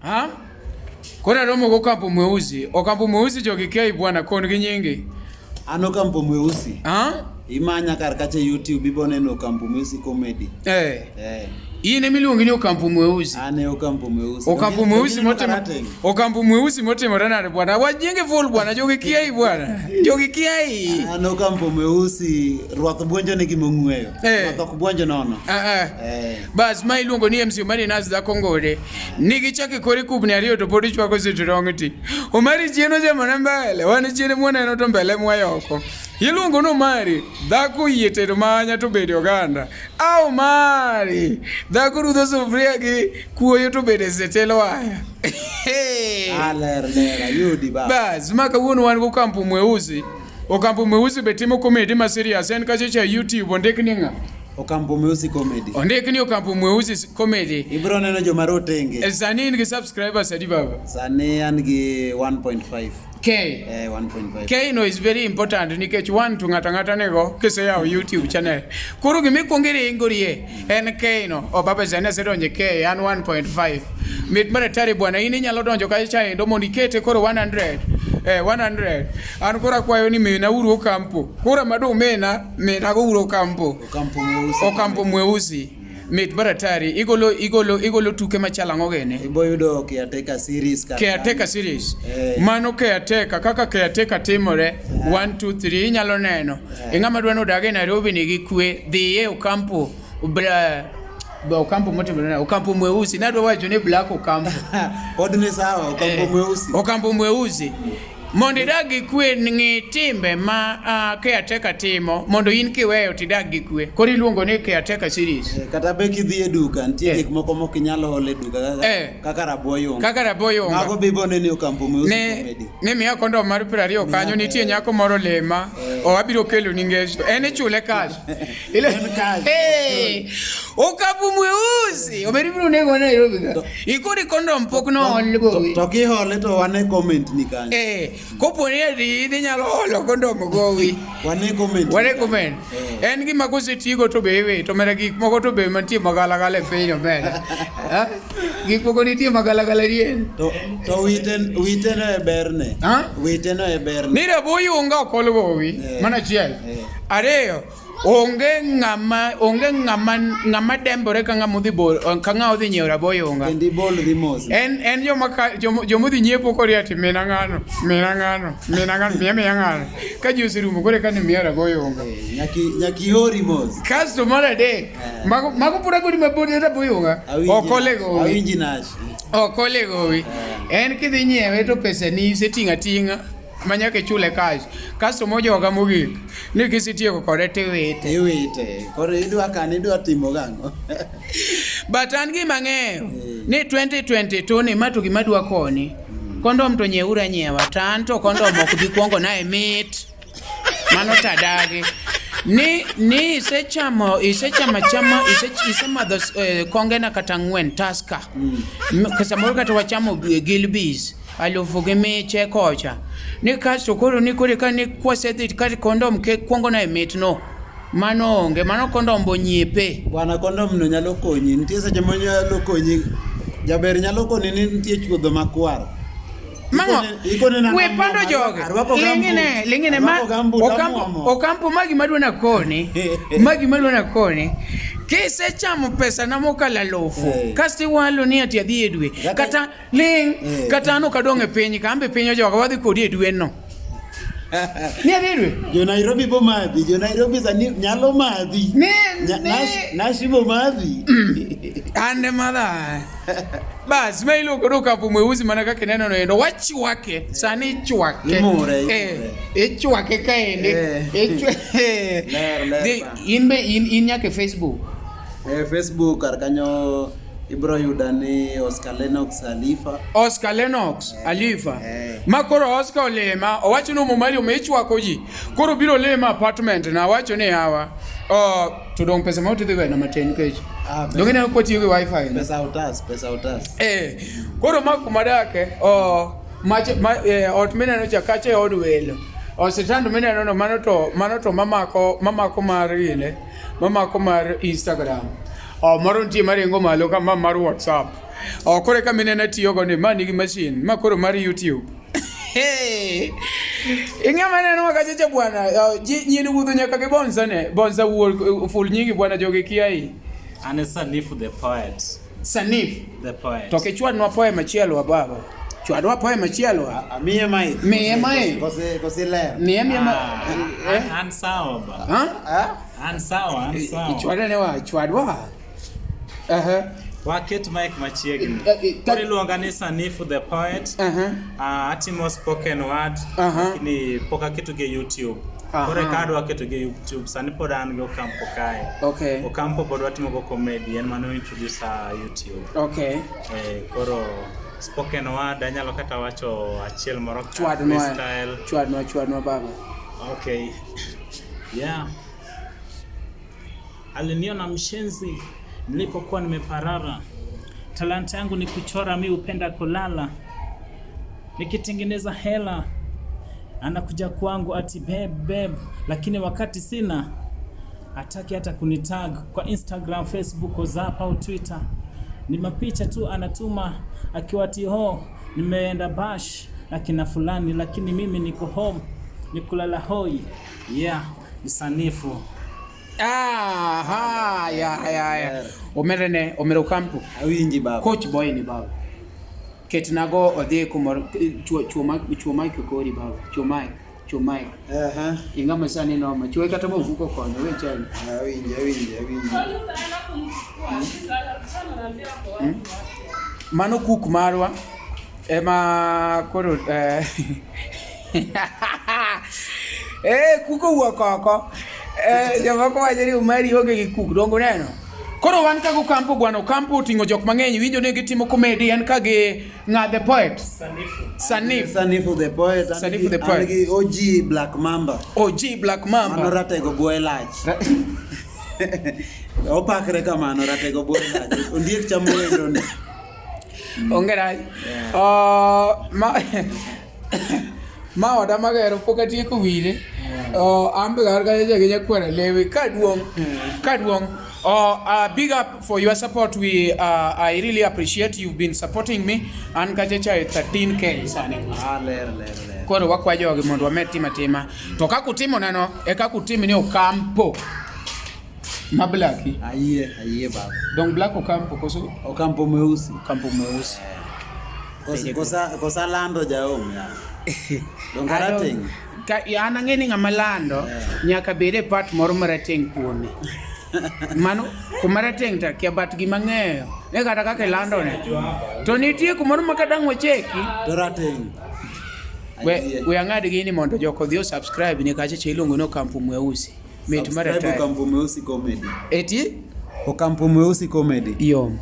Ha? Koro aromo go Okampo Mweusi. Okampo Mweusi jogi kia bwana kon gi nyingi. An Okampo Mweusi. Ha? Imanya kar kacha YouTube ibo neno Okampo Mweusi comedy. Eh. Eh. In ema iluongi ni Okampo Mweusi. An e Okampo Mweusi. Okampo Mweusi motimo Karateng. Okampo Mweusi motimore nade bwana? Wach nyingi full bwana, jogi kia bwana. Jogi kia. An Okampo Mweusi, rwath bwonjo ni gima ong'weyo. Eh. Rwath ok bwonjo nono. Ah ah. Eh. Bas ma iluongo ni MC Omari Nas dhako ngode. Nigi chak e kore kubni ariyo to pod ichwako sitrong ti. Omari chien ochamone mbele, wan chien mwaneno to mbele mwayoko. Iluongo ni Omari, dhako oyie tedo manya to bede oganda. A Omari, dhako rudho sufuria gi kuoyo to bede setelo waya. Ah, ler ler ayudi ba. Bas, ma kawuono wan go Kampo Mweusi. Okampo Mweusi be timo komedi ma serious, en kacha cha YouTube ondik ni ng'a? Okampo Mweusi comedy. Ondik ni Okampo Mweusi comedy. Ibro neno joma rotenge. E sani in gi subscribers adi baba? Sani an gi 1.5. K. Eh, 1.5. K no is very important nikech one to ng'ato ang'ata nigo kiseyawo YouTube channel. Koro gima ikwongo iringorie en K no. O baba sani asedonjo e K an 1.5. Mit mar atari bwana in inyalo donjo kacha cha endo mondo ikete koro 100. Eh, 100. An koro akwayo ni mina uru Okampo. Koro madu mina, mina go uru Okampo. Okampo Mweusi. Okampo Mweusi. Mit mar atari. Igolo igolo igolo tuke machalo ang'o gene? Ibo yudo Caretaker series kar Caretaker series. Eh. Mano caretaker kaka caretaker timore 1 2 3 inyalo neno. E ng'ama dwa nodag e Nairobi nigi kwe dhiye Okampo bla ba Okampo motimore nade? Okampo Mweusi. Nadwa wacho ni Black Okampo. Pod ni sawa, Okampo Eh, Mweusi. Okampo Mweusi. Mondo idag gi kwe ng'i timbe ma caretaker timo mondo in kiweyo tidag gi kwe. Koro iluongo ni caretaker series. Eh, kata be kidhi e duka nitie Eh. gik moko mok inyal holo e duka kaka, Eh. kaka rabo yunga. Kaka rabo yunga. Mago be ibo neno e Okampo Mweusi ne comedy. ne miya kondom mar 20 kanyo nitie nyako moro lema o abiro kelo ni ngeso en ichule cash Ile- En cash. Hey, Okampo Mweusi omeri biro nego Nairobi ka ikori kondom pok nool gowi To kihole to wane comment ni kanyo. eh kopo ni ati in inyalo holo kondom gowi Wane comment. wane comment Eh. en gima kosetigo to be iwito omera gik moko to be mantie magalagala e piny omera Eh? Gik moko nitie magalagala adier. To wite wite no e berne. Ha? Wite no e berne. Ni rabo yunga ok ol gowi. Eh. Mano achiel. Eh. Ariyo, onge ng'ama onge ng'ama ng'ama dembore ka ng'ama odhi bol ka ng'ama odhi nyiewo rabo yunga. Kendo ibol dhi mos. En en joma ka joma joma odhi nyiepo koro ati mina ng'ano, mina ng'ano, mina ng'ano, miya miya ng'ano. Ka ji oserumo koro eka ni miya rabo yunga. Eh, Nyaki nyaki hori mos. Kasto mar adek, mago mago pod agoni mabor rabo yunga. Awinji. Ok ole gowi. Awinji nach. Ok ole gowi. En kidhi nyiewe to pesa ni iseting'o ating'a ma nyaka ichule cash. Kasto mojoga mogik ni kisetieko kode tiwite. Iwite. Koro idwa kane idwa timo gang'o? But an gima ang'eyo ni 2022 ni ma to gima adwa koni. Kondom to nyieuru anyiewa to an to kondom ok bi kuongo na e mit. Mano tadagi. Ni ni isechamo isechamo achama ise, isemadho eh, kongena kata ang'wen Tusker. Mm. Samoro kata wachamo Gilbis alufu gi miche kocha. Ni kasto koro ni koro ka ni kwasedhi ka kondom ke kuongo na e mit no. Mano onge, mano kondom bo nyiepe. Bwana kondom no nyalo konyi. Nitie seche ma nyalo konyi. Jaber nyalo koni ni nitie chuodho makwar. Mang'o? Ikone na We pando jogi. Arwako Ling'ine, ling'ine ma Arwako gumboot, Okampo, amuomo. Okampo ma gima dwa nakoni. Ma gima dwa nakoni. Kisechamo pesa na mokalo alufu, Eh. kasto iwalo ni ati adhi e dwe. Kata- Kata ling, Eh. kata an ok adong' e piny ka, an be piny ojoga, wadhi kodi e dwe no. Ni adhi e dwe? Jo Nairobi bo madhi, jo Nairobi sani nyalo madhi. Ni, Nya- ni. Nash bo madhi. An ema dha. Bas, ma iluongo ni Okampo Mweusi mana kaka ineno no endo. Wachwake, sani ichwake. Imure, imure. Eh, ichwake kaendi. Eh. Ichwa- Ler, ler Dhi, ba. in be in, in nyaka e Facebook. E Facebook kar kanyo ibro yuda ni Oscar Lennox Alifa. Oscar Lennox Alifa. Eh. Ma koro Oscar olima, owacho ni Omari ome ichwako ji. Koro biro lima apartment na awacho ni yawa. Oh, to dong pesa ma tidhi wena matin nikech. Ah, pesa. Donge ineno kwatiyo gi wifi no? Pesa utas, pesa utas. Eh, koro ma kuma dake, oh, mach, ma, eh, ot mineno cha kacha e od welo. Ositand mineno no mano to mano to mamako mamako mar gine, mamako mar Instagram. Oh, moro nitie maringo malo ka ma mar WhatsApp. Oh, koro eka minena tiyogo ni ma nigi machine, ma koro mar YouTube. Hey. Ing'e maneno kacha cha bwana, oh, nyien wuotho nyaka gi bonsa ne. Bonsa wuor ful nyingi bwana jogi kiai. An e Sanifu the poet. Sanif. The poet. To kichwadnwa poem achiel wa baba. Chwadwa poem achiel wa. Amiye mic. Miye mic. Kose kose ler. Miye miye ma. Ah, Eh? an sawa ba. Ha? Ah? An sawa, an sawa. Chwadane wa, chwadwa. Aha. Waket mic machiegni. Eh, eh, Koro iluonga ni Sanifu the poet. Aha. Ah, atimo spoken word Aha. lakini pok aketo gi e YouTube. Aha. Koro eka adwa keto gi e YouTube. Sani pod an gi Okampo kae. Okay. Okampo pod watimo go comedy, en mano introduce a YouTube. Okay. Eh, koro spoken word anyalo kata wacho achiel moro ka Chwadnwa. freestyle. Chwadnwa, chwadnwa baba. Okay. Yeah. Aliniona mshenzi nilipokuwa nimeparara. Talanta yangu ni kuchora, mi hupenda kulala. Nikitengeneza hela anakuja kwangu ati babe babe, lakini wakati sina hataki hata kunitag kwa Instagram, Facebook, WhatsApp au Twitter. Ni mapicha tu anatuma akiwa ati ho, nimeenda bash na kina fulani, lakini mimi niko home, ni kulala hoi. Yeah, ni sanifu. Ah, ha, ya, ya, ya. Omere ne, omere Okampo. Awinji baba. Coach boy ni baba. Ketnago odhi kumoro chuo chuo mic chuo mic kori baba. Chuo mic, chuo mic. Aha. Ing'ama sani noma. Chuo kata mafuko konyo we chani. Awinji, awinji, awinji. Mano kuk marwa ema koro eh, eh kuk owuok oko. Eh, jomoko wacho ni Umari onge gi kuk, donge uneno? Koro wan ka Okampo bwana, Okampo oting'o jok mang'eny, winjo ni gitimo comedy en ka gi ng'a the poet. Sanifu. Sanif, Sanifu the poet. An Sanifu gi- the poet. An gi OG Black Mamba. OG Black Mano Mamba. ratego bwoye lach. Opakre kamano ratego bwoye lach. Ondiek chamo wendone. Onge rach. Oh, ma ma oda magero pok atieko wire. Oh, an be kar kacha gi nyakwara lewi kaduong' kaduong'. Oh, big up for your support. We I really appreciate you've been supporting me. An kacha cha e 13k sani. Ah, ler ler ler. Koro wakwa jogi mondo wamed timo atima. To kaka utimo nano e kaka utim ni Okampo. Ma Blackie. Ayie, ayie baba. Dong Black Okampo koso Okampo mweusi. Okampo mweusi. Kosa kosa, kosa lando jaom ya. Donge rateng'. Ka, an ang'e ni ng'ama lando nyaka bed e part moro marateng' kuome. Mano kuma rateng' to akia but gima ang'eyo ni kata kaka ilando ne. To nitie kumoro ma kadang' wacheki. To rateng'. We, Ayie. we ang'ad gini mondo jok odhi o subscribe ni kacha cha iluongo ni Okampo Mweusi. Mit mar Subscribe atari. Okampo Mweusi Comedy. Eti Okampo Mweusi Comedy. yom.